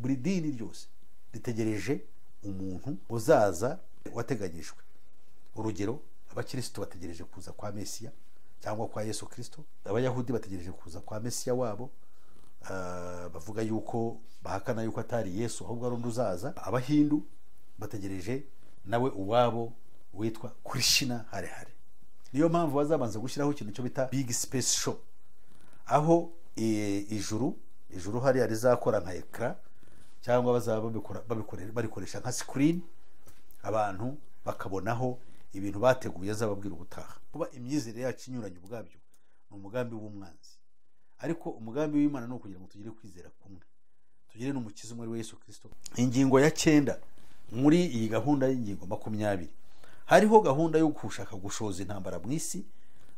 Buri dini ryose ritegereje umuntu uzaza wateganyijwe. Urugero, abakristo bategereje kuza kwa Mesiya cyangwa kwa Yesu Kristo, abayahudi bategereje kuza kwa Mesiya wabo, bavuga yuko bahakana yuko atari Yesu ahubwo ari undi uzaza. Abahindu bategereje nawe uwabo witwa Krishna Harehare. Niyo mpamvu bazabanza gushyiraho ikintu cyo bita big space show, aho ijuru hariya rizakora nka ekara, cyangwa bazaba barikoresha nka screen, abantu bakabonaho ibintu bateguye azababwira ubutaha. Kuba imyizerere yacu inyuranye ubwabyo ni umugambi w'umwanzi, ariko umugambi w'Imana ni ukugira ngo tugire kwizera kumwe, tugire n'umukiza umwe ari we Yesu Kristo. Ingingo ya 9 muri iyi gahunda y'ingingo 20 hariho gahunda yo gushaka gushoza intambara mu isi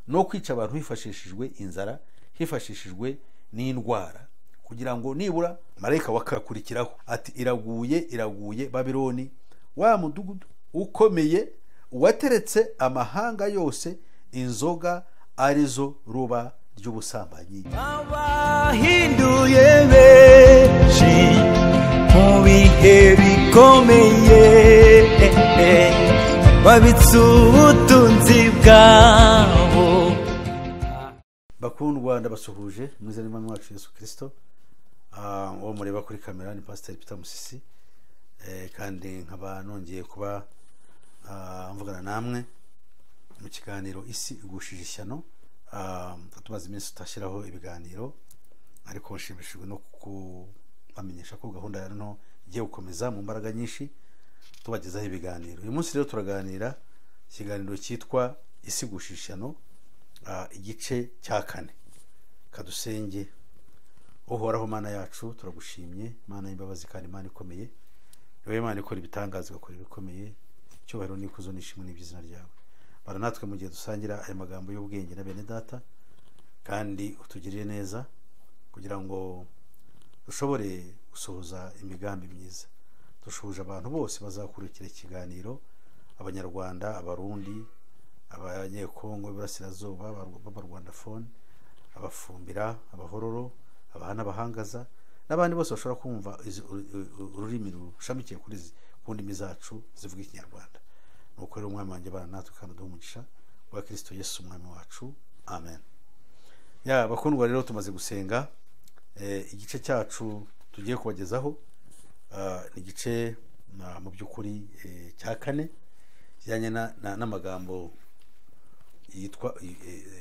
no kwica abantu hifashishijwe inzara, hifashishijwe n'indwara, kugira ngo nibura marayika wakakurikiraho ati iraguye, iraguye Babiloni, wa mudugudu ukomeye wateretse amahanga yose inzoga arizo ruba ry'ubusambanyi. Abahinduye benshi mu bihe bikomeye, babitse ubutunzi bwabo. Bakundwa, ndabasuhuje mu izina ry'Umwami wacu Yesu Kristo. Uwo mureba kuri kamera ni Pastor Peter Musisi, kandi nkaba nongeye kuba mvugana namwe mu kiganiro Isi Igushije Ishyano. Tumaze iminsi tutashyiraho ibiganiro, ariko nshimishijwe no kubamenyesha ko gahunda ya no igiye gukomeza mu mbaraga nyinshi tubagezaho ibiganiro. Uyu munsi rero turaganira ikiganiro cyitwa Isi Igushije Ishyano, igice cya 4. Kadusenge. Uhoraho Mana yacu, turagushimye Mana y'imbabazi kandi Mana ikomeye, niwe Mana ikora ibitangaza igakora ibikomeye. Icyubahiro n'ikuzo n'ishimwe n'iby'izina ryawe. Bara natwe mu gihe dusangira aya magambo y'ubwenge na bene data, kandi utugirire neza kugira ngo dushobore gusohoza imigambi myiza. Dushuhuje abantu bose bazakurikira ikiganiro, Abanyarwanda, Abarundi, Abanyekongo b'Iburasirazuba, b'Abarwandafone, Abafumbira, Abahororo, Abahana, Abahangaza n'abandi bose bashobora kumva ururimi rushamikiye kuri ku ndimi zacu zivuga Ikinyarwanda. Nuko rero Umwami wanjye bana natwe kandi uduhe umugisha wa Kristo Yesu Umwami wacu, amen. Ya bakundwa, rero tumaze gusenga, igice cyacu tugiye kubagezaho ni igice mu by'ukuri cya 4 kijyanye n'amagambo yitwa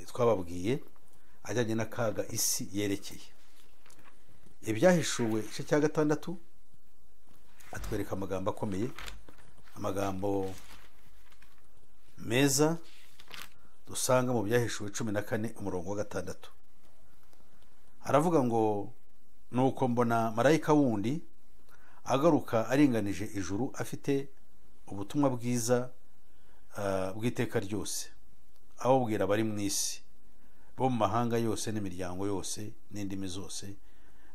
twababwiye ajyanye n'akaga isi yerekeye. Ibyahishuwe igice cya 6 atwereka amagambo akomeye, amagambo meza dusanga mu byahishuwe 14 umurongo wa 6. Aravuga ngo nuko mbona marayika wundi agaruka aringanije ijuru afite ubutumwa bwiza bw'iteka ryose, ababwira abari mu isi bo mu mahanga yose n'imiryango yose n'indimi zose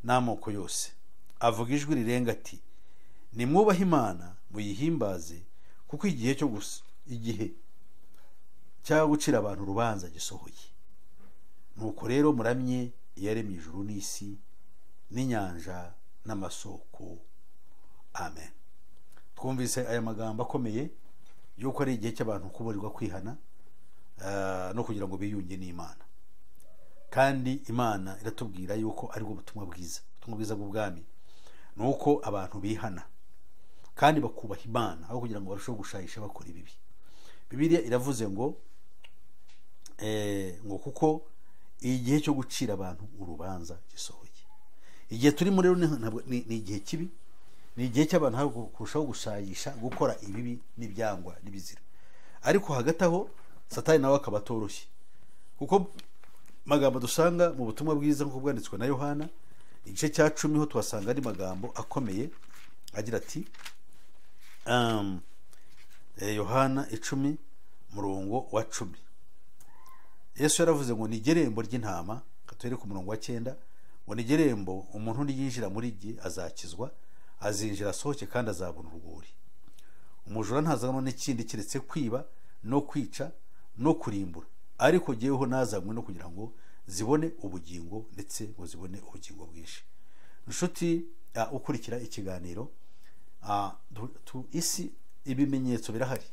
n'amoko yose. Avuga ijwi rirenga ati nimwubahe Imana muyihimbaze, kuko igihe cyo gusa igihe cya gucira abantu urubanza gisohoye. Nuko rero muramye iyaremye ijuru n'isi n'inyanja n'amasoko. Amen. Twumvise aya magambo akomeye yuko ari igihe cy'abantu kuburirwa kwihana no kugira ngo biyunge n'Imana. Kandi Imana iratubwira yuko ari bwo butumwa bwiza, ubutumwa bwiza bw'ubwami nuko abantu bihana kandi bakubaha Imana aho kugira ngo barusheho gushayisha bakora ibibi. Bibiliya iravuze ngo ngo kuko igihe cyo gucira abantu urubanza gisohoye. Igihe turimo rero ni igihe kibi, ni igihe cy'abantu kurushaho gushayisha gukora ibibi n'ibyangwa n'ibizira. Ariko hagati aho Satani nawe akaba atoroshye, kuko magambo dusanga mu butumwa bwiza nk'uko bwanditswe na Yohana igice cya 10 ho tuhasanga ari magambo akomeye agira ati Yohana 10 murongo wa 10. Yesu yaravuze ngo ni gerembo ry'intama, katwereka umurongo wa 9 ngo ni gerembo umuntu niyinjira muri gihe azakizwa, azinjira asohoke kandi azabona urwuri. Umujura ntazanwa n'ikindi kiretse kwiba no kwica no kurimbura, ariko jyeweho nazanywe no kugira ngo zibone ubugingo, ndetse ngo zibone ubugingo bwinshi. Inshuti, Ukurikira ikiganiro, isi ibimenyetso birahari.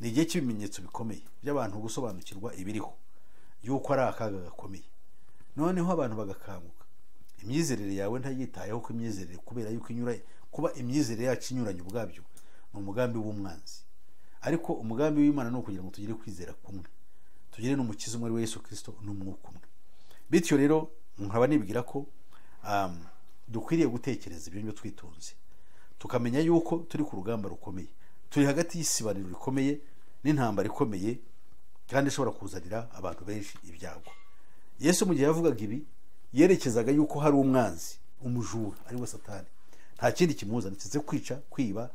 Ni igihe cy'ibimenyetso bikomeye by'abantu gusobanukirwa ibiriho, yuko ari akaga gakomeye, noneho abantu bagakanguka. Imyizerere yawe ntayitayeho, ko imyizerere, kubera yuko inyura kuba imyizerere yacu inyuranye ubwabyo ni umugambi w'umwanzi. Ariko umugambi w'Imana ni ukugira ngo tugire kwizera kumwe, tugire n'Umukiza umwe, ari we Yesu Kirisito, n'umwuka umwe. Bityo rero nkaba nibwira ko dukwiriye gutekereza ibyo ngibyo twitonze, tukamenya yuko turi ku rugamba rukomeye, turi hagati y'isibaniro rikomeye n'intambara ikomeye kandi ishobora kuzanira abantu benshi ibyago. Yesu mu gihe yavugaga ibi, yerekezaga yuko hari umwanzi, umujura, ari we Satani. Nta kindi kimuzana keretse kwica, kwiba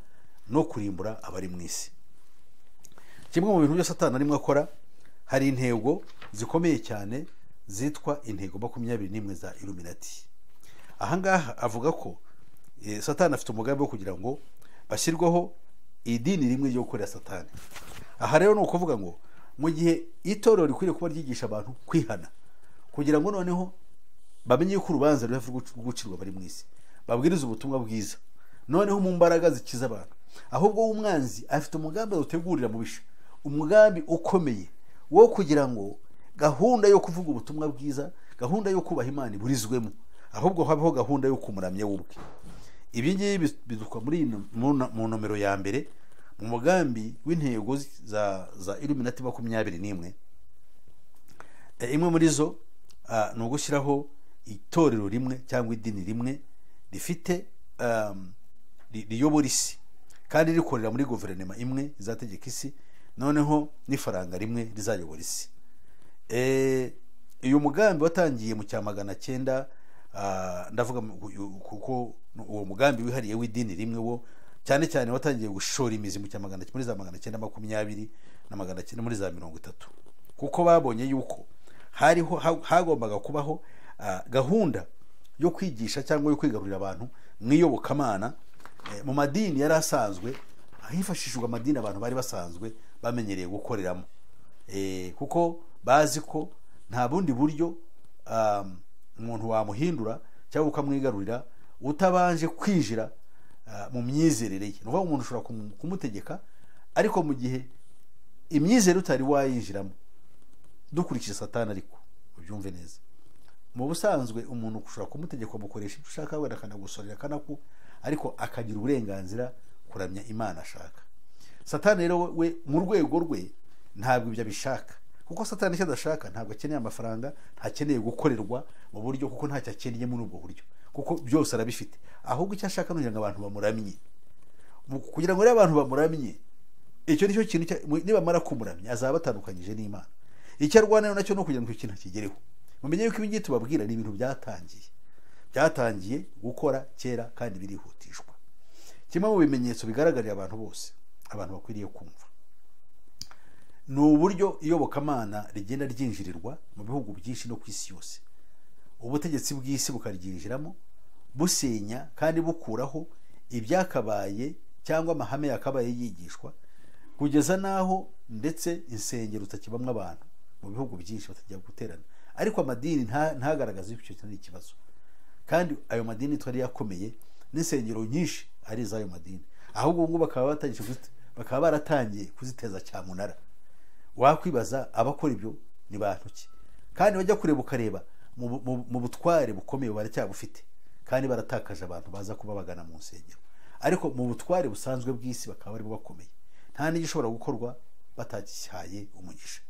no kurimbura abari mu isi. Kimwe mu bintu byose Satani arimo akora, hari intego zikomeye cyane zitwa intego 21 za Illuminati. Ahangaha avuga ko Satani afite umugambi wo kugira ngo bashyirweho idini rimwe ryo gukorera Satani. Aha rero ni ukuvuga ngo mu gihe itorero rikwiriye kuba ryigisha abantu kwihana, kugira ngo noneho bamenye yuko urubanza ruri hafi gucirwa bari mu isi, babwiriza ubutumwa bwiza noneho mu mbaraga zikiza abantu. Ahubwo umwanzi afite umugambi awutegurira mubisha, umugambi ukomeye wo kugira ngo gahunda yo kuvuga ubutumwa bwiza, gahunda yo kubaha Imana iburizwemo, ahubwo habeho gahunda yo kumuramya we ubwe. Ibi ngibi biduka muri mu nomero ya mbere mu mugambi w'intego za Illuminati 21. Imwe muri zo ni ugushyiraho itorero rimwe cyangwa idini rimwe rifite riyobora isi kandi rikorera muri guverinoma imwe izategeka isi, noneho n'ifaranga rimwe rizayobora isi. Uyu mugambi watangiye mu cya 900, ndavuga kuko uwo mugambi wihariye w'idini rimwe wo cyane cyane watangiye gushora imizi mu cya magana muri za 920 na 900 muri za 30, kuko babonye yuko hariho hagombaga kubaho gahunda yo kwigisha cyangwa yo kwigarurira abantu mu iyobokamana, mu madini yari asanzwe, hifashishijwe amadini abantu bari basanzwe bamenyereye gukoreramo, kuko bazi ko nta bundi buryo umuntu wamuhindura cyangwa ukamwigarurira utabanje kwinjira mu myizerere ye. Ni ukuvuga umuntu ushobora kumutegeka, ariko mu gihe imyizerere utari wayinjiramo, dukurikije Satani, ariko ubyumve neza, mu busanzwe umuntu ushobora kumutegeka umukoresha ibyo ushaka, wenda akanagusorera akanaku, ariko akagira uburenganzira kuramya Imana ashaka. Satani rero we mu rwego rwe ntabwo ibyo abishaka, kuko Satani icyo adashaka, ntabwo akeneye amafaranga, ntakeneye gukorerwa mu buryo, kuko ntacyo akeneye muri ubwo buryo, kuko byose arabifite. Ahubwo icyo ashaka ni kugira ngo abantu bamuramye. Kugira ngo rero abantu bamuramye, icyo nicyo kintu, nibamara kumuramya azaba batandukanyije n'Imana. Icyo arwana nacyo no kugira ngo icyo kintu kigereho. Mumenye yuko ibi ngibi tubabwira ni ibintu byatangiye gukora kera kandi birihutishwa. Kimwe mu bimenyetso bigaragarira abantu bose, abantu bakwiriye kumva, ni uburyo iyobokamana rigenda ryinjirirwa mu bihugu byinshi no ku isi yose. Ubutegetsi bw'isi bukaryinjiramo, busenya kandi bukuraho ibyakabaye cyangwa amahame yakabaye yigishwa, kugeza n'aho ndetse insengero zitakibamwo abantu mu bihugu byinshi batajya guterana. Ariko amadini ntagaragaze icyo kintu ari ikibazo, kandi ayo madini twari yakomeye n'insengero nyinshi ari iz'ayo madini, ahubwo ubu ngubu bakaba baratangiye kuziteza cyamunara. Wakwibaza abakora ibyo ni bantu ki? Kandi bajya kureba ukareba mu butware bukomeye baracyabufite, kandi baratakaje abantu baza kuba bagana mu nsengero, ariko mu butware busanzwe bw'isi bakaba barimo bakomeye, nta n'igishobora gukorwa batagihaye umugisha.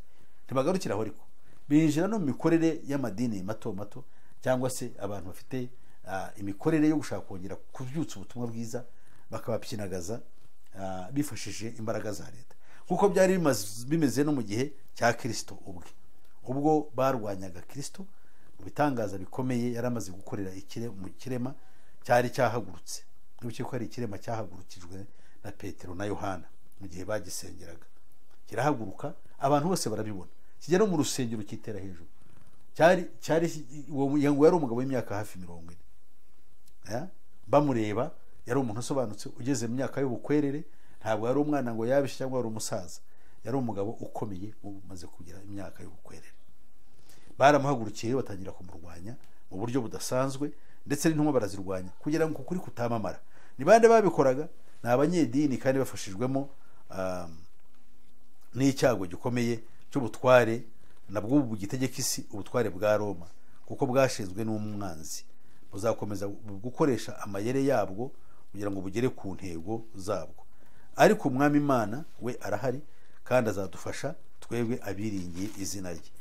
Ntibagarukira aho, ariko binjira no mu mikorere y'amadini mato mato, cyangwa se abantu bafite imikorere yo gushaka kongera kubyutsa ubutumwa bwiza, bakabapyinagaza bifashishije imbaraga za leta, kuko byari bimeze no mu gihe cya Kristo ubwe, ubwo barwanyaga Kristo mu bitangaza bikomeye yari amaze gukorera mu kirema cyari cyahagurutse. Wibuke ko ari ikirema cyahagurukijwe na Petero na Yohana mu gihe bagisengeraga, kirahaguruka abantu bose barabibona, kijya no mu rusengero kitera hejuru. Cyari uwo yari umugabo w'imyaka hafi 40, bamureba yari umuntu usobanutse ugeze mu myaka y'ubukwerere, ntabwo yari umwana ngo yabishe cyangwa yari umusaza, yari umugabo ukomeye umaze kugira imyaka y'ubukwerere. Baramuhagurukiye batangira kumurwanya mu buryo budasanzwe, Ndetse n'intumwa barazirwanya kugira ngo ukuri kutamamara. Ni bande babikoraga? Ni abanyedini, kandi bafashijwemo n'icyago gikomeye cy'ubutware nabwo bugitegeka isi, ubutware bwa Roma, kuko bwashinzwe n'umwanzi. Buzakomeza gukoresha amayere yabwo kugira ngo bugere ku ntego zabwo. Ariko Umwami Imana we arahari, kandi azadufasha twebwe abiringiye izina rye.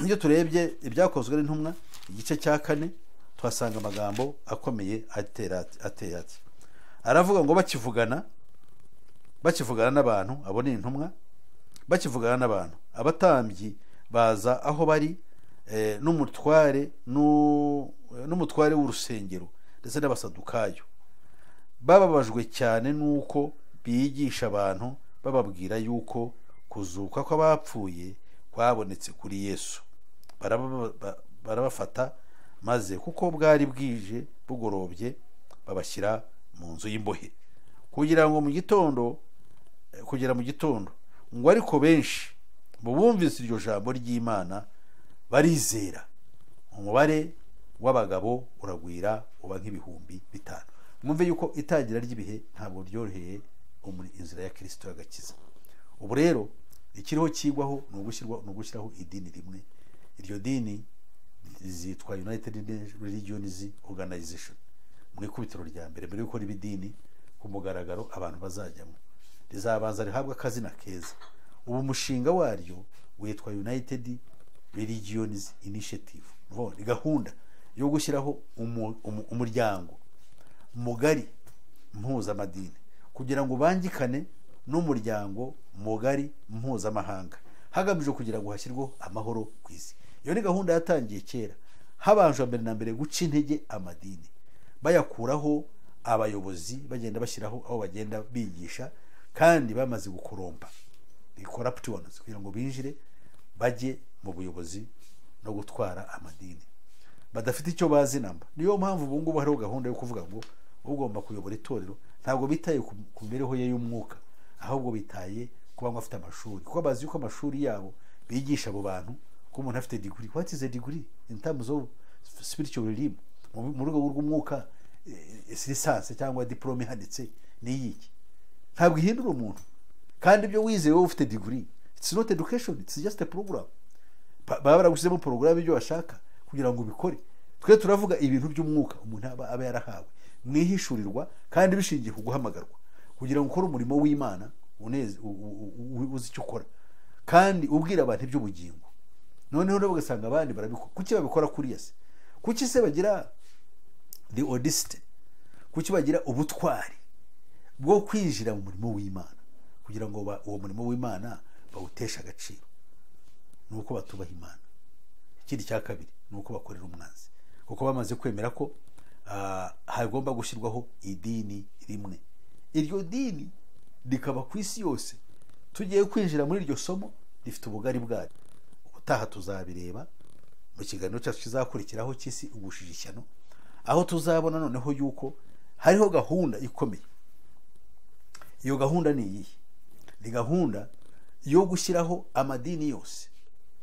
Iyo turebye Ibyakozwe n'Intumwa igice cya 4, tuhasanga amagambo akomeye ateye ati, aravuga ngo bakivugana n'abantu, abo ni intumwa, bakivugana n'abantu, abatambyi baza aho bari, n'umutware w'urusengero ndetse n'Abasadukayo, bababajwe cyane n'uko bigisha abantu bababwira yuko kuzuka kw'abapfuye kwabonetse kuri Yesu. Barabafata, maze kuko bwari bwije bugorobye, babashyira mu nzu y'imbohe kugera mu gitondo. Ngo ariko benshi mu bumvise iryo jambo ry'Imana barizera, umubare w'abagabo uragwira uba nk'ibihumbi 5. Mwumve yuko itangira ry'ibihe ntabwo ryoroheye inzira ya Kirisito y'agakiza. Ubu rero ikiriho kigwaho ni ugushyiraho idini rimwe. Iryo dini zitwa United Religions Organization. Mu ikubitiro rya mbere, mbere y'uko riba idini ku mugaragaro abantu bazajyamo, rizabanza rihabwa akazina keza. Ubu umushinga waryo witwa United Religions Initiative. Ni gahunda yo gushyiraho umuryango mugari mpuzamadini kugira ngo bangikane n'umuryango mugari mpuzamahanga, hagamijwe kugira ngo hashyirweho amahoro ku isi. Iyo ni gahunda yatangiye kera, habanje mbere na mbere guca intege amadini, bayakuraho abayobozi, bagenda bashyiraho aho bagenda bigisha, kandi bamaze gukorompa the corrupt ones, kugira ngo binjire bajye mu buyobozi no gutwara amadini badafite icyo bazi namba. Niyo mpamvu ubu ngubu hariho gahunda yo kuvuga ngo ugomba kuyobora itorero ntabwo bitaye ku mibereho ye y'umwuka, ahubwo bitaye kuba ngo afite amashuri, kuko bazi yuko amashuri yabo bigisha abo bantu ko umuntu afite degree. What is a degree in terms of spiritual realm? Mu rwego rw'umwuka, licence cyangwa diplôme ihanitse ni iyiki? Ntabwo ihindura umuntu. Kandi ibyo wize wowe ufite degree, it's not education, it's just a program. Baba baragushyizemo porogaramu ibyo bashaka kugira ngo ubikore. Twe turavuga ibintu by'umwuka umuntu aba yarahawe mu ihishurirwa, kandi bishingiye ku guhamagarwa kugira ngo ukore umurimo w'Imana uzi icyo ukora, kandi ubwira abantu iby'ubugingo. Noneho nabo ugasanga abandi barabikora. Kuki babikora kuriya se? Kuki se bagira the audacity? Kuki bagira ubutwari bwo kwinjira mu murimo w'Imana kugira ngo uwo murimo w'Imana bawuteshe agaciro? Ni uko batubaha Imana. Ikindi cya kabiri ni uko bakorera umwanzi, kuko bamaze kwemera ko hagomba gushyirwaho idini rimwe, iryo dini rikaba ku isi yose. Tugiye kwinjira muri iryo somo, rifite ubugari bwaryo. Ubutaha tuzabireba mu kiganiro cyacu kizakurikiraho cy'Isi Igushije Ishyano, aho tuzabona noneho yuko hariho gahunda ikomeye. Iyo gahunda ni iyihe? Ni gahunda yo gushyiraho amadini yose,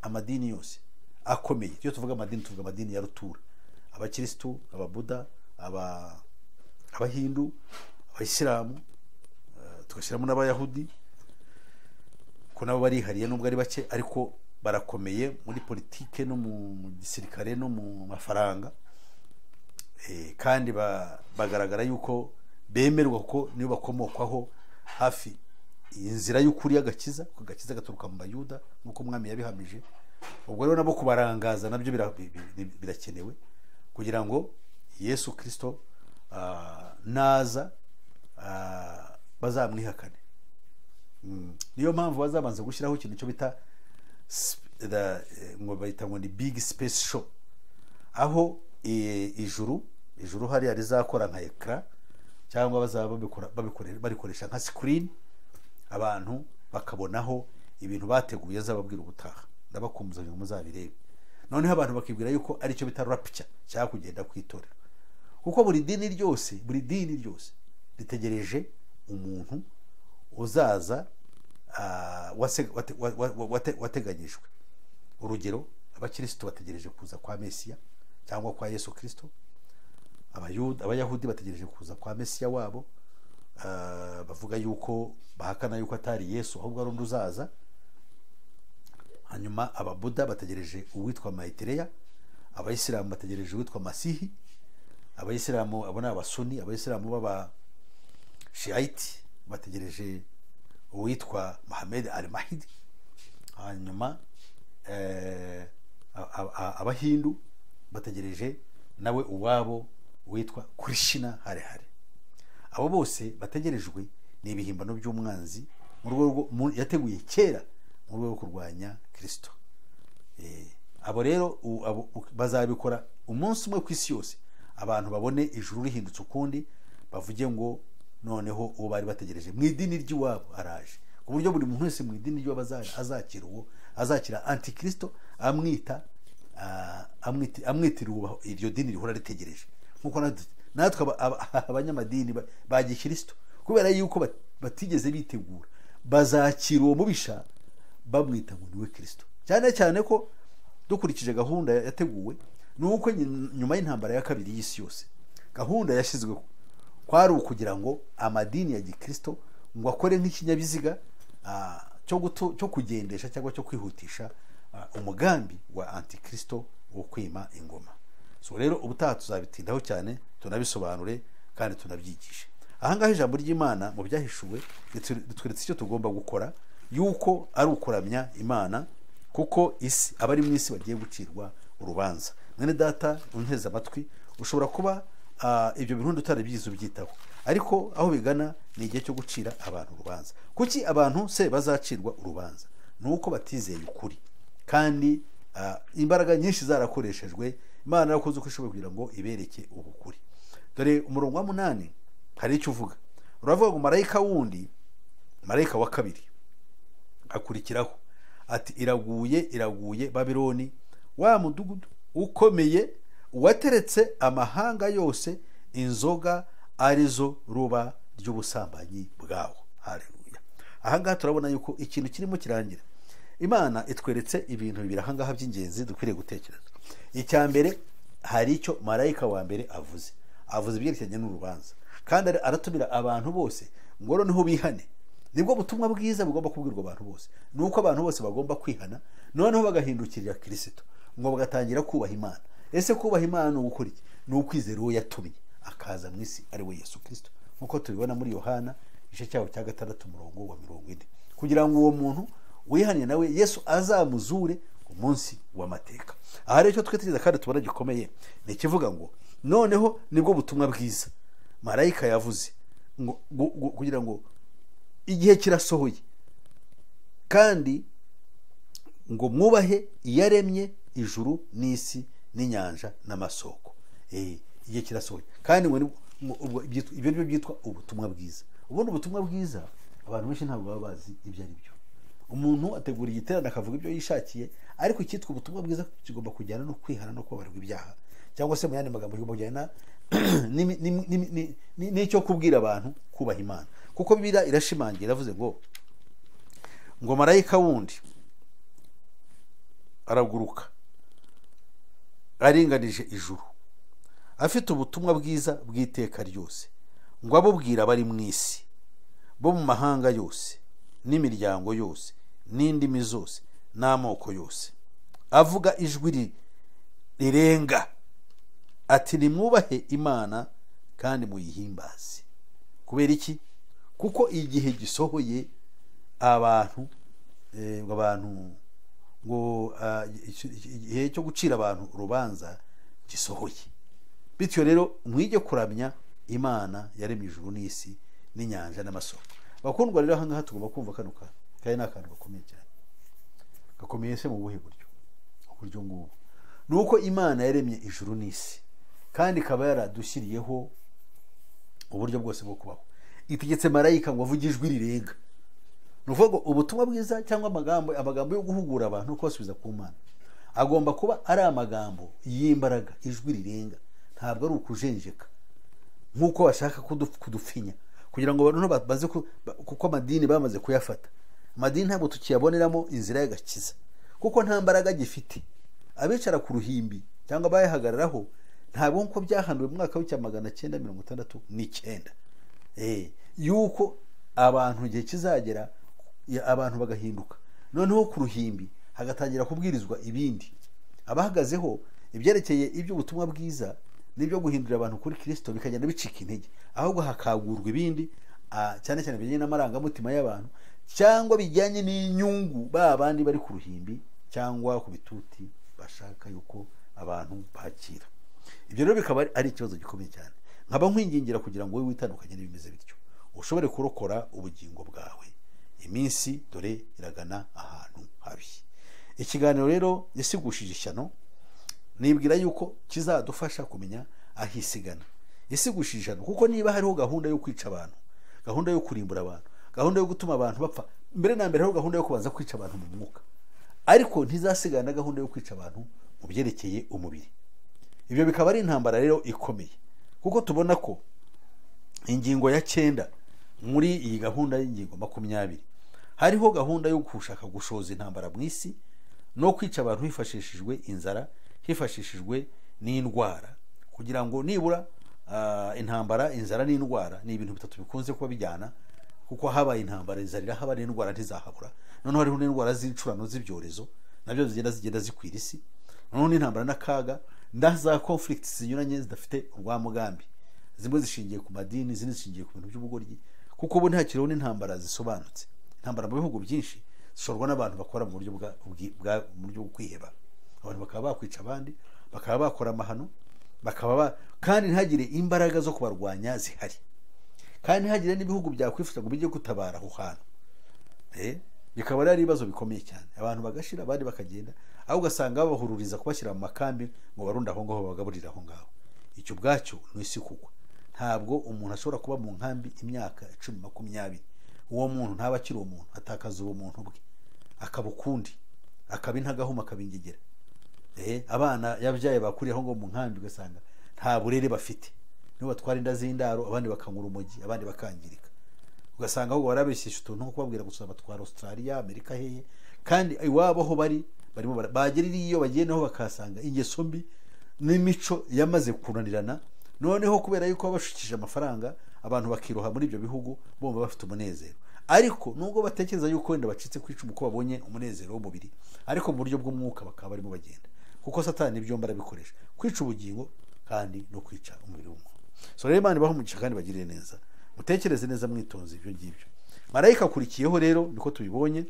amadini yose akomeye. Iyo tuvuga amadini, tuvuga amadini ya rutura: abakirisitu, ababuda, abahindu, abayisilamu, tugashyiramo n'abayahudi, ko nabo barihariye nubwo ari bake, ariko barakomeye muri politike no mu gisirikare no mu mafaranga. Kandi bagaragara yuko bemerwa, kuko niyo bakomokwaho hafi inzira y'ukuri y'agakiza, kuko agakiza gaturuka mu Bayuda nk'uko Umwami yabihamije. Ubwo rero nabo kubarangaza nabyo birakenewe kugira ngo Yesu Kirisito naza bazamwihakane. Niyo mpamvu bazabanza gushyiraho ikintu cyo bita ngo bayita ngo ni big space show, aho ijuru hariya rizakora nka écran, cyangwa bazaba barikoresha nka screen, abantu bakabonaho ibintu bateguye. Azababwira ubutaha. Ndabakumbuza ngo muzabirebe. Noneho abantu bakibwira yuko aricyo bita rapture cyangwa kugenda ku itorero, kuko buri dini ryose ritegereje umuntu uzaza wateganyijwe. Urugero, abakirisitu bategereje kuza kwa Mesiya cyangwa cyangwa kwa Yesu Kristo. Abayahudi bategereje kuza kwa Mesiya wabo, bavuga yuko bahakana yuko atari Yesu ahubwo ari undi uzaza. Hanyuma Ababuda bategereje uwitwa Maitreya, Abayisilamu bategereje uwitwa Masihi. Abayisilamu abo ni Abasuni, Abayisilamu b'aba Shiite bategereje uwitwa Mohammed al-Mahdi. Hanyuma Abahindu bategereje nawe uwabo witwa Krishna Harihari. Abo bose bategerejwe ni ibihimbano by'umwanzi mu rwego yateguye kera mu rwego rwo kurwanya Kristo. Abo rero bazabikora umunsi umwe ku isi yose, abantu babone ijuru rihindutse ukundi, bavuge ngo noneho uwo bari bategereje mu idini ry'iwabo araje, ku buryo buri muntu wese mu idini ry'iwabo azakira uwo, azakira Antikristo, amwita amwitira iryo dini rihora ritegereje. Nkuko natwe abanyamadini ba gikristo, kubera yuko batigeze bitegura, bazakira uwo mubisha bamwita ngo niwe Kristo. Cyane cyane ko dukurikije gahunda yateguwe, nuko nyuma y'intambara ya kabiri y'isi yose gahunda yashyizweho kwari ukugira ngo amadini ya gikristo ngo akore nk'ikinyabiziga cyo kugendesha cyangwa cyo kwihutisha umugambi wa Antikristo wo kwima ingoma. So rero ubutaha tuzabitindaho cyane, tunabisobanure kandi tunabyigishe. Ahangaha ijambo ry'Imana mu byahishuwe ritweretse icyo tugomba gukora, yuko ari ukuramya Imana, kuko isi abari mu isi bagiye gucirwa urubanza. Mwene data unteze amatwi, ushobora kuba ibyo bintu utarabyize ubyitaho, ariko aho bigana ni igihe cyo gucira abantu urubanza. Kuki abantu se bazacirwa urubanza? Nuko batizeye ukuri, kandi imbaraga nyinshi zarakoreshejwe. Imana yarakoze uko ishoboye kugira ngo ibereke ubukuri. Dore umurongo wa 8 hari icyo uvuga. Uravuga ngo marayika wundi, marayika wa kabiri akurikiraho ati iraguye, iraguye Babiloni, wa mudugudu ukomeye wateretse amahanga yose inzoga arizo ruba ry'ubusambanyi bwawo. Haleluya. Ahangaha turabona yuko ikintu kirimo kirangira. Imana itweretse ibintu bibiri ahangaha by'ingenzi dukwiriye gutekereza. Icya mbere, hari icyo marayika wa mbere avuze ibyerekeranye n'urubanza, kandi aratumira abantu bose ngo noneho bihane. Nibwo butumwa bwiza bugomba kubwirwa abantu bose, nuko abantu bose bagomba kwihana noneho bagahindukirira Kristo, ngo bagatangira kubaha Imana. Ese kubaha Imana ni ugukora iki? Ni ukwizera uwo yatumye akaza mu isi, ari we Yesu Kristo, nkuko tubibona muri Yohana igice cyaho cya 6 umurongo wa 40, kugira ngo uwo muntu wihanye nawe Yesu azamuzure ku munsi w'amateka. Aha rero icyo twitegereza kandi tubona gikomeye ni ikivuga ngo noneho nibwo butumwa bwiza marayika yavuze ngo kugira ngo igihe kirasohoye, kandi ngo mwubahe iyaremye ijuru n'isi n'inyanja n'amasoko. Igihe kirasohoye, kandi ngo ibyo nibyo byitwa ubutumwa bwiza. Ubundi ubutumwa bwiza abantu benshi ntabwo baba bazi ibyo ari byo. Umuntu ategura igiterane akavuga ibyo yishakiye, ariko icyitwa ubutumwa bwiza kigomba kujyana no kwihana no kubabarirwa ibyaha, cyangwa se mu yandi magambo kigomba kujyana n'icyo kubwira abantu kubaha Imana. Kuko Bibiliya irashimangira iravuze ngo marayika wundi araguruka aringanije ijuru, afite ubutumwa bwiza bw'iteka ryose, ngo abubwira abari mu isi bo mu mahanga yose n'imiryango yose n'indimi zose n'amoko yose, avuga ijwi rirenga ati nimwubahe Imana kandi muyihimbaze. Kubera iki? Kuko igihe gisohoye abantu ngo igihe cyo gucira abantu urubanza gisohoye. Bityo rero mwige kuramya Imana yaremye ijuru n'isi n'inyanja n'amasoko. Bakundwa rero ahangaha tugomba kumva kano kantu, kandi ni akantu gakomeye cyane. Gakomeye se mu buhe buryo? Uburyo ngubu nuko Imana yaremye ijuru n'isi, kandi ikaba yaradushyiriyeho uburyo bwose bwo kubaho. Itegetse marayika ngo avuge ijwi rirenga. Ni ukuvuga ngo ubutumwa bwiza cyangwa amagambo yo guhugura abantu kubasubiza ku Mana agomba kuba ari amagambo y'imbaraga, ijwi rirenga, ntabwo ari ukujenjeka nkuko bashaka kudufinya kugira ngo abantu baze, kuko amadini bamaze kuyafata. Amadini ntabwo tukiyaboneramo inzira y'agakiza, kuko nta mbaraga gifite. Abicara ku ruhimbi cyangwa abayihagararaho, ntabwo nkuko byahanuwe mu mwaka w'1969, yuko abantu igihe kizagera abantu bagahinduka, noneho ku ruhimbi hagatangira kubwirizwa ibindi. Abahagazeho ibyerekeye iby'ubutumwa bwiza n'ibyo guhindurira abantu kuri Kristo bikagenda bicika intege, ahubwo hakagurwa ibindi, cyane cyane bijyanye n'amarangamutima y'abantu cyangwa bijyanye n'inyungu ba bandi bari ku ruhimbi cyangwa ku bituti bashaka yuko abantu bakira. Ibyo rero bikaba ari ikibazo gikomeye cyane. Nkaba nkwingingira kugira ngo wowe witandukanye n'ibimeze bityo, ushobore kurokora ubugingo bwawe. Iminsi dore iragana ahantu habi. Ikiganiro rero Isigushije Ishyano, nibwira yuko kizadufasha kumenya aho isigana. Isigushije ishyano kuko niba hariho gahunda yo kwica abantu, gahunda yo kurimbura abantu, gahunda yo gutuma abantu bapfa, mbere na mbere hariho gahunda yo kubanza kwica abantu mu mwuka, ariko ntizasigana na gahunda yo kwica abantu mu byerekeye umubiri. Ibyo bikaba ari intambara rero ikomeye, kuko tubona ko ingingo ya 9 muri iyi gahunda y'ingingo 20 hariho gahunda yo gushaka gushoza intambara mu isi no kwica abantu hifashishijwe inzara, hifashishijwe n'indwara, kugira ngo nibura intambara, inzara n'indwara ni ibintu bitatu bikunze kuba bijyana, kuko habaye intambara inzara irahaba n'indwara ntizahabura. Noneho hariho n'indwara z'incurano z'ibyorezo nabyo zigenda zikwira isi. Noneho n'intambara n'akaga na za conflicts zinyuranye zidafite urwamugambi, zimwe zishingiye ku madini, izindi zishingiye ku bintu by'ubugoryi, kuko ubu ntakiriho n'intambara zisobanutse. Intambara mu bihugu byinshi zishorwa n'abantu bakora mu buryo mu buryo bwo kwiheba, abantu bakaba bakwica abandi, bakaba bakora amahano, bakaba kandi ntihagire imbaraga zo kubarwanya zihari, kandi ntihagire n'ibihugu byakwifuza ngo bijye gutabara aho hantu. Bikaba ari ibibazo bikomeye cyane, abantu bagashira abandi bakagenda, aho ugasanga babahururiza kubashyira mu makambi ngo barunde aho ngaho, babagaburire aho ngaho. Icyo ubwacyo ni isi kugwa. Ntabwo umuntu ashobora kuba mu nkambi imyaka 10, 20, uwo muntu ntaba akiri umuntu, atakaza ubumuntu bwe, akaba ukundi, akaba intagahuma, akaba ingegera. Abana yabyaye bakuriye aho ngo mu nkambi ugasanga nta burere bafite, nibo batwara inda z'indaro, abandi bakanywa urumogi, abandi bakangirika, ugasanga ahubwo barabeshyesha utuntu nko kubabwira gusa batwara Australia, Amerika, hehe, kandi iwabo aho bari barimo bagera iyo bagiye naho bakahasanga ingeso mbi n'imico yamaze kunanirana. Noneho kubera yuko babashukije amafaranga, abantu bakiroha muri ibyo bihugu bumva bafite umunezero, ariko nubwo batekereza yuko wenda bacitse ku icumu ko babonye umunezero w'umubiri, ariko mu buryo bw'umwuka bakaba barimo bagenda, kuko Satani ibyo arabikoresha kwica ubugingo kandi no kwica umubiri w'umuntu. So rero Imana ibahe umugisha kandi bagirire neza, mutekereze neza mwitonze ibyo ngibyo. Marayika akurikiyeho rero niko tubibonye,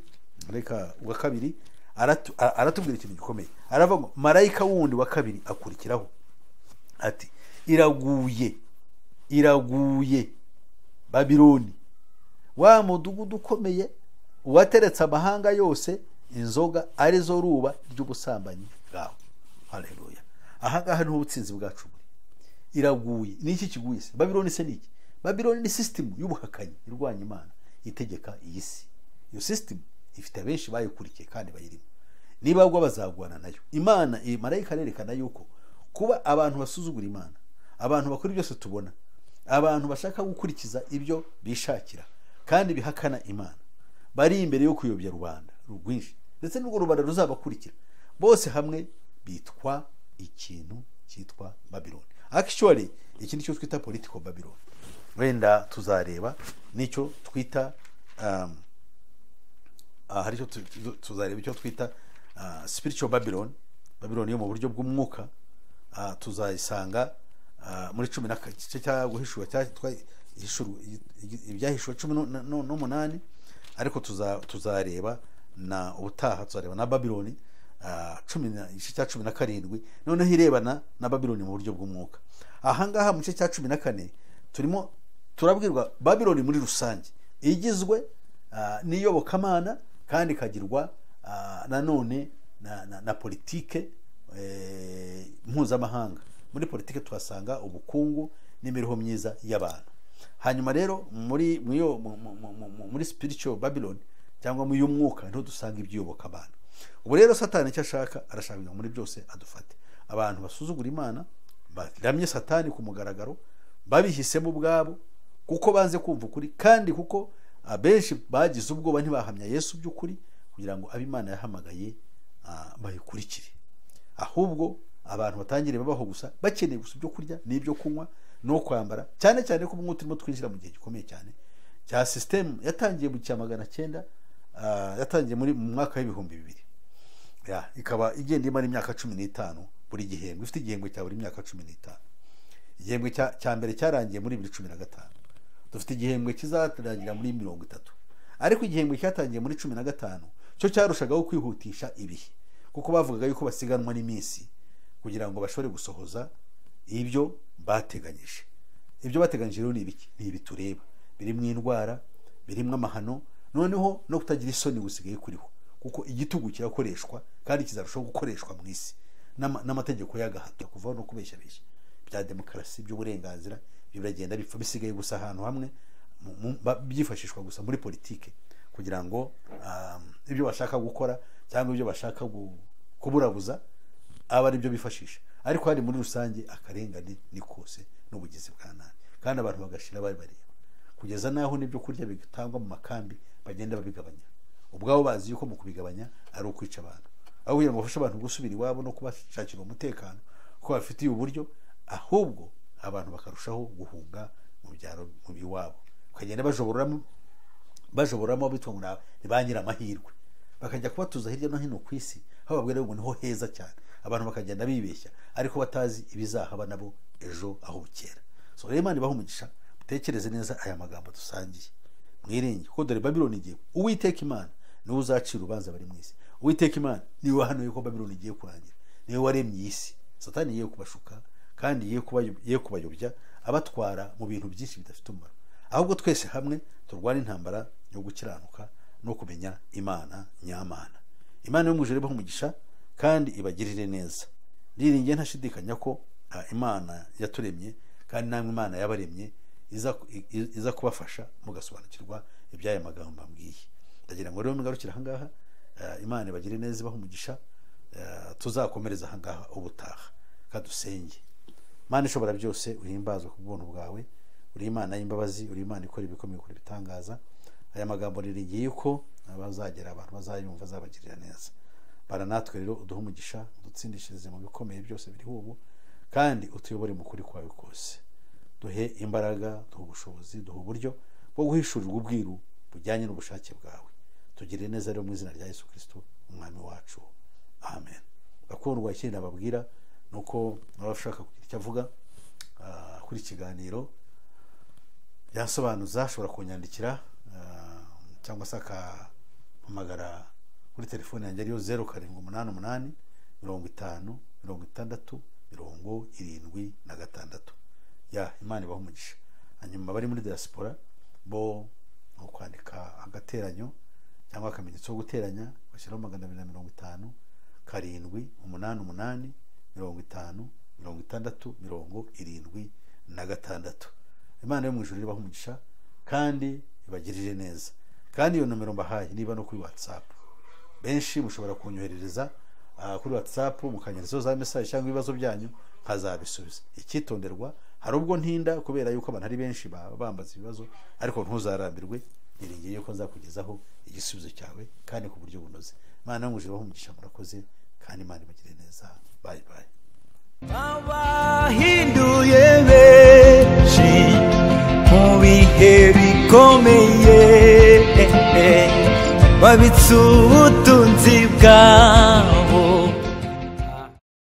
marayika wa kabiri aratubwira ikintu gikomeye, aravuga ngo marayika wundi wa kabiri akurikiraho ati iraguye, iraguye Babiloni, wa mudugudu ukomeye wateretse amahanga yose inzoga arizo ruba ry'ubusambanyi bwawe. Haleluya. Aha ngaha niho ubutsinzi bwacu buri. Iraguye. Ni iki kiguye se? Babiloni se ni iki? Babiloni ni system y'ubuhakanyi irwanya Imana, itegeka iyi si. Iyo system ifite abenshi bayikurikiye kandi bayirimo, niba bagwa bazagwana nayo. Imana, marayika arerekana yuko kuba abantu basuzugura Imana, abantu bakora byose tubona, abantu bashaka gukurikiza ibyo bishakira kandi bihakana Imana, bari imbere yo kuyobya rubanda rwinshi, ndetse n'urwo rubanda ruzabakurikira bose hamwe bitwa ikintu cyitwa Babylon. Actually iki nicyo twita political Babylon, wenda tuzareba nicyo twita hari icyo tuzareba icyo twita spiritual Babylon, Babylon yo mu buryo bw'umwuka. Tuzayisanga muri 10 na gice cya guhishura ibyahishuwe 18, ariko tuzareba na ubutaha, tuzareba na Babylon igice cya 17, noneho irebana na Babylon mu buryo bw'umwuka. Aha ngaha mu gice cya 14 turimo turabwirwa Babylon muri rusange igizwe n'iyobokamana kandi ikagirwa nanone na politike mpuzamahanga. Muri politike tuhasanga ubukungu n'imibereho myiza y'abantu. Hanyuma rero muri spiritual Babylon cyangwa mu y'umwuka niho dusanga iby'iyobokamana. Ubu rero Satani icyo ashaka, arashaka kugira ngo muri byose adufate. Abantu basuzugura Imana, baramye Satani ku mugaragaro, babihisemo ubwabo kuko banze kumva ukuri, kandi kuko abenshi bagize ubwoba ntibahamya Yesu by'ukuri kugira ngo abe Imana yahamagaye bayikurikire, ahubwo Abantu batangire babaho gusa bakeneye gusa ibyo kurya n'ibyo kunywa no kwambara, cyane cyane ko ubu turimo twinjira mu gihe gikomeye cyane cya system yatangiye mu cya 900, yatangiye muri mu mwaka w'ibihumbi bibiri, ya ikaba igenda imara imyaka 15 buri gihembwe, ifite igihembwe cya buri myaka 15. Igihembwe cya mbere cyarangiye muri 2015, dufite igihembwe kizarangira muri 30, ariko igihembwe cyatangiye muri 15 cyo cyarushagaho kwihutisha ibihe, kuko bavugaga yuko basiganwa n'iminsi kugira ngo bashobore gusohoza ibyo bateganyije. Ibyo bateganyije rero ni ibiki? Ni ibi tureba, birimo indwara, birimo amahano, noneho no kutagira isoni gusigaye kuriho, kuko igitugu kirakoreshwa kandi kizarushaho gukoreshwa mu isi n'amategeko y'agahato, kuvaho no kubeshyabeshya bya demokarasi by'uburenganzira biragenda bipfa, bisigaye gusa ahantu hamwe byifashishwa gusa muri politike kugira ngo ibyo bashaka gukora cyangwa ibyo bashaka kuburabuza aba ari byo bifashisha. Ariko hari muri rusange akarengane ni kose n'ubugizi bwa nabi, kandi abantu bagashira bari bareba kugeza naho n'ibyo kurya bitangwa mu makambi bagenda babigabanya, ubwabo bazi yuko mu kubigabanya ari ukwica abantu, aho kugira ngo bafashe abantu gusubira iwabo no kubashakira umutekano ko bafitiye uburyo, ahubwo abantu bakarushaho guhunga mu byaro mu iwabo, bakagenda bajoboramo bitwa ngo ni ba nyiramahirwe, bakajya kubatuza hirya no hino ku isi, aho babwira ngo niho heza cyane, abantu bakagenda bibeshya ariko batazi ibizahaba nabo ejo aho bukera. So rero Imana ibahe umugisha, mutekereze neza aya magambo dusangiye, mwiringe kuko dore Babylon igiye. Uwiteka Imana niwe uzacira urubanza bari mu isi. Uwiteka Imana niwe wahanuye ko Babylon igiye kurangira, niwe waremye isi. Satani yiye kubashuka kandi yiye kubayobya, abatwara mu bintu byinshi bidafite umumaro. Ahubwo twese hamwe turwana intambara yo gukiranuka no kumenya Imana nyamana. Imana yo mu ijuru ibahe umugisha kandi ibagirire neza. Ndiringiye ntashidikanya ko Imana yaturemye kandi namwe Imana yabaremye iza kubafasha mugasobanukirwa iby'aya magambo mbabwiye. Ndagira ngo rero mugarukire ahangaha, Imana ibagirire neza ibahe umugisha, tuzakomereza ahangaha ubutaha. Kadusenge. Imana ishobora byose, uhimbazwe ku bw'ubuntu bwawe, uri Imana y'imbabazi, uri Imana ikora ibikomeye, ikora ibitangaza. Aya magambo niringiye yuko abazagera abantu bazayumva azabagirira neza. Bara natwe rero uduhe umugisha, udutsindishirize mu bikomeye byose biriho ubu, kandi utuyobore mu kuri kwawe kose. Duhe imbaraga, duhe ubushobozi, duhe uburyo bwo guhishurirwa ubwiru bujyanye n'ubushake bwawe. Tugirire neza rero mu izina rya Yesu Kristo umwami wacu, amen. Bakundwa, ikindi nababwira nuko abashaka kugira icyo avuga kuri ikiganiro yasobanuza, ashobora kunyandikira cyangwa se akampamagara kuri telefone yanjye ariyo 0788 50 60 76. Ya Imana ibahe umugisha. Hanyuma bari muri diaspora bo kwandika agateranyo cyangwa akamenyetso ko guteranya, bashyiraho 250 7 88 50 60 76. Imana yo mu ijuru ibahe umugisha kandi ibagirire neza. Kandi iyo nomero mbahaye niba no kuri WhatsApp, benshi mushobora kunyoherereza kuri WhatsApp mukanyereza za message cyangwa ibibazo byanyu nkazabisubiza. Icyitonderwa, hari ubwo ntinda kubera yuko abantu ari benshi bambaza ibibazo, ariko ntuzarambirwe, niringiye yuko nzakugezaho igisubizo cyawe kandi ku buryo bunoze. Imana yo mu ijuru ibahe umugisha, murakoze kandi Imana ibagirire neza. Bye bye. Abahinduye benshi mu bihe bikomeye, babitse ubutunzi bwawe.